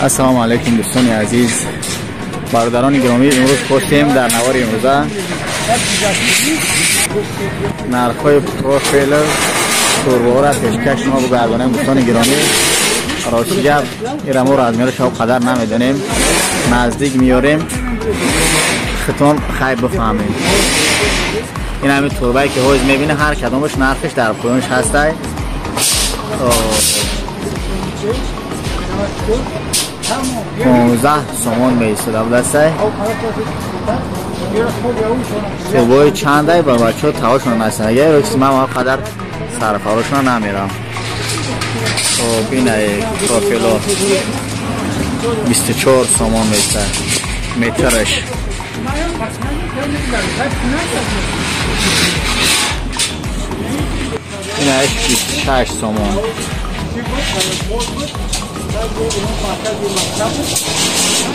Ассалому алайкум дӯстони азиз, бародарони гиромӣ. Имрӯз хостем дар навори имрӯза нархҳои профил турборо пешкаш шумо бигардонем. Дӯстони гиромӣ, рости гап ира мо размераш қадар намедонем, наздик меёрем хитон хай бифаҳмем. Ин ҳамин турбае ки ҳоз мебинӣ, ҳар кадомаш нархаш дар поёнш ҳастай. 15 сомон меистода будастай. Турбои чандай ба бачаҳо тавошон настан. Агар чиз ман қадар сарфарошона намерам. Хоб, инай профило 24 сомон меистад метраш. Инаш 26 сомон.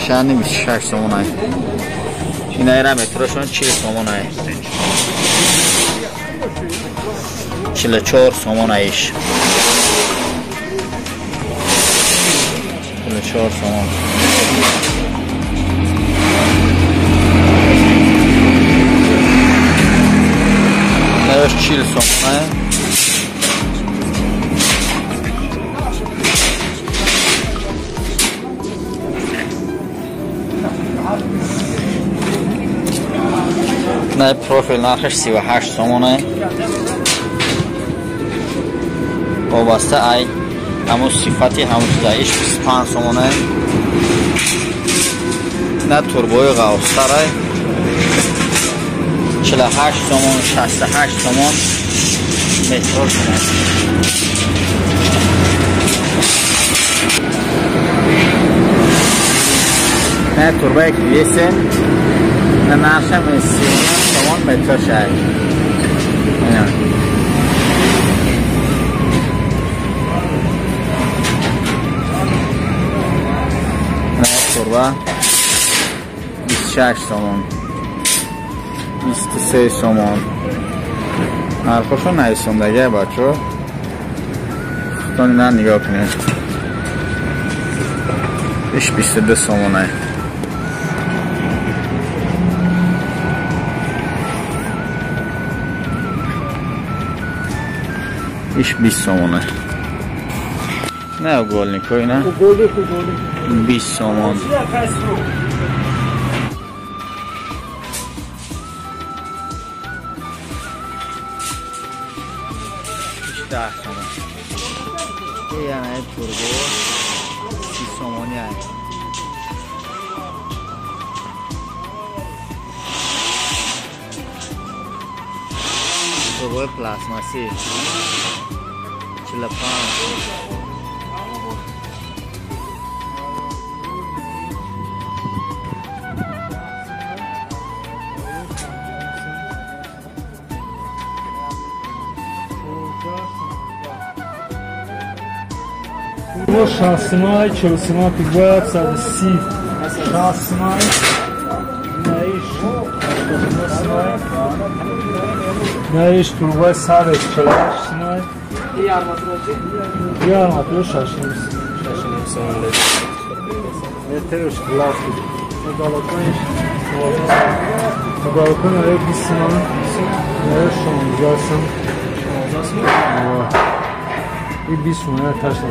Шани 26 сомон ай. Инайра метрошон 40 сомон ай. 44 сомон айш. 44 сомон. Инаш 40 сомон ай. На профил нархаш 38 сомоне. Вобаста ай ҳамун сифати ҳамун чиза иш 25 сомоне. На турбои ғафстарай 48 сомон, 68 сомон метро шуна. На турбое ки дидесен, на нархам 39 сомон метр шай. На турба 26 сомон, 23 сомон. Нархошон наисондагия бачо. Тони на нигоҳ кунед. Иш 22 сомонай. Иш 20 сомоне. Не угольник, ой, не? 20 сомон. Иш 10 сомон. Яна турбо 30 сомони ай. Турбои пластмассӣ 45. 60 40 50 60 наиш турбаи 148 сомон. И арматура 6 сомон. Метрш пластик. Балкон 20 сомон. 16 сомон. И 20 сомон ташла.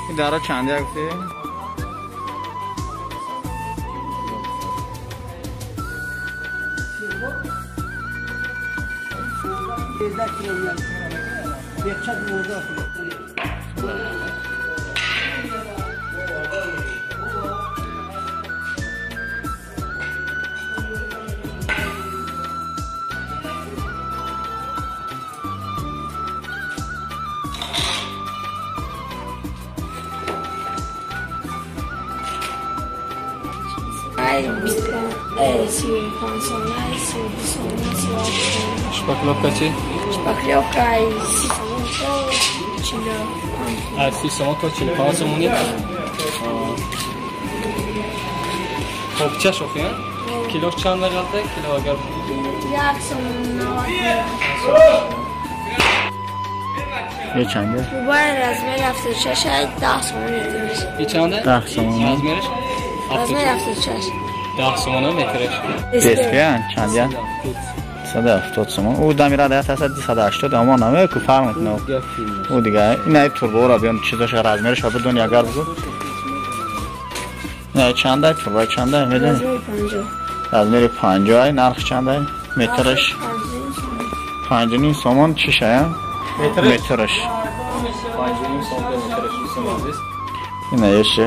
این درا چنده گفتی؟ Шпаклёвка чӣ? Шпаклёвка 30 сомон то 45. Аз 30 сомон то 45 сомонӣ? Хоб чаш охи, килош чанд меғалта? Кило агар 1 сомон 90. یه چنده؟ موبایل размер 76 10 сомон метриш. یه چنده؟ 10 сомон. Размерش? Размер 76. 10 сомона метриш. Дескиян чандиян? 170 сомон. Ӯ дамира даят ҳаст 280, аммо наме ку фарқ мекунад. Ӯ дига ин ай турборо биён чизоша размерша бидон агар бигӯ. Не чанда турбо чанда медонӣ? Размери 50. Размери 50 ай нарх чанда? Метраш 5.5 сомон чишая? Метраш. 5.5 сомон метраш сомон. Ин аяше.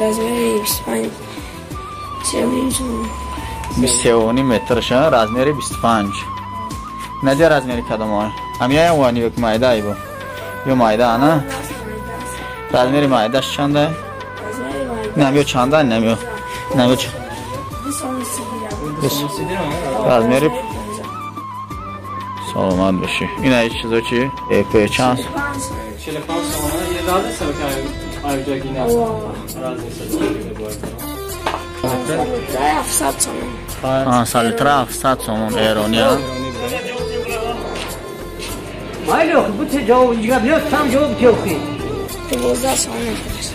Размери 25. 3.5 сомон. 23.5 метраш, размери 25. Наҷа размери кадом ой? Ҳамяя вани ё майда айбо? Ё майда ана? Размери майдаш чанда? Намё чанда? Намё. Намё чанд? Размери саломат бошӣ. Ин ай чизо чи? ЭП чанд? 45 сомон. Е разни са ки айҷагина. Разни са. 700 сомон. 500 литра 700 сомон эрония. Майли охи, бу ҷавоб инҷа биё, там ҷавоб тиёхи. 12 сомон метриш.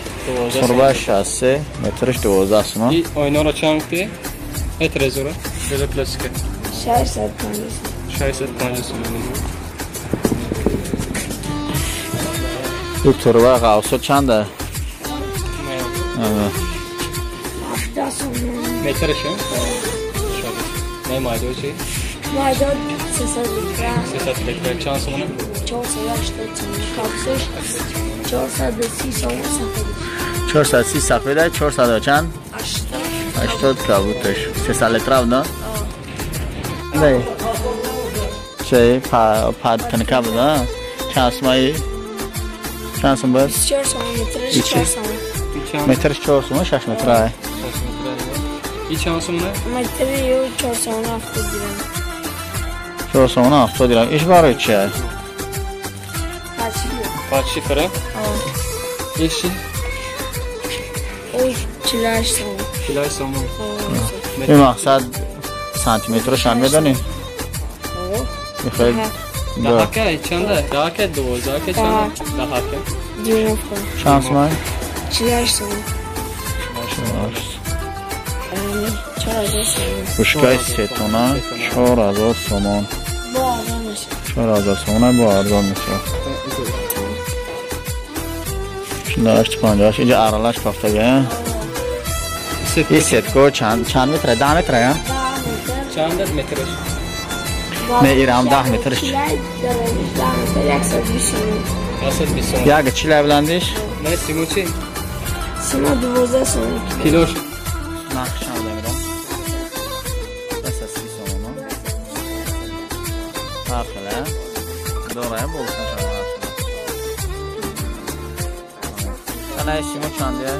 Турба 63 метриш 12 сомон. И ойнаро чанд гуфтӣ? Метрезора? Резо пластика. 650. 650 сомон. Ин турба қавсо чанда? Метраш? Не майдо чи? Майдо 300 литра. 300 литра чанд сомона? 480 сомон. Кавсош 430 сомон сафед. 430 сафеда, 400 чанд? 80. 80 кабуташ. 300 литра да? Не. Чей пад тнка буда? Чанд сомаи? Чанд сом буд? 4 сомон метраш 4 сомон. Метраш 4 сомон, 6 метра. И чанд сомона? Метри 4 сомон 70 дирам. 4 сомон 70 дирам. Иш барои чи? Пачи фара? Иши? Ой, 48 сомон. 48 сомон. Ин мақсад сантиметраш ҳам медонӣ? Михоҳӣ даҳака чанда? Даҳака 12 чанда? Даҳака. Дюймовка. Чанд сомон? 48 сомон. 48. 4000 сомон. Пушкаи сетона 4000 сомон. Бо арзон мешавад. 4000 сомон бо арзон мешавад. 48 58 инҷа аралаш кофтага. Ин сетко чанд метра? 10 метра я? Чанд метраш? Не, ирам 10 метраш. 120 сомон. 120 сомон. Як чилай биландиш? Не, симо чи? Симо 12 сомон. Килош. Нарх чанд мега? 30 сомон. Ҳар хел, дораям болсын чанд ҳар хел. Ана симо чанде?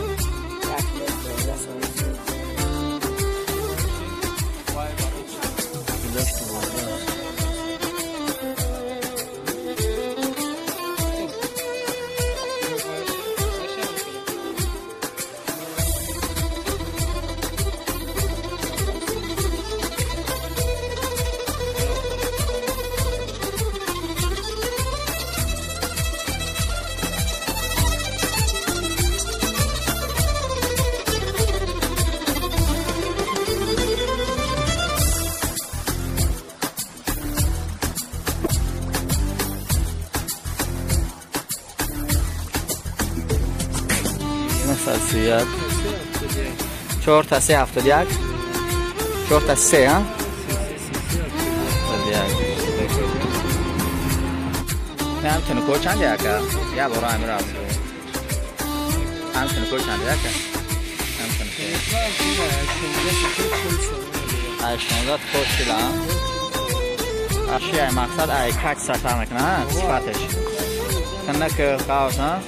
931. 4 تا 3 71. 4 تا 3 ها؟ 71. هم تنکو چند یکه؟ یه بارا امیر هم هم تنکو چند یکه؟ هم تنکو 16 تا 40 ها؟ اشیاء مقصد ای کج سفر میکنه ها؟ صفتش تنک قوس ها؟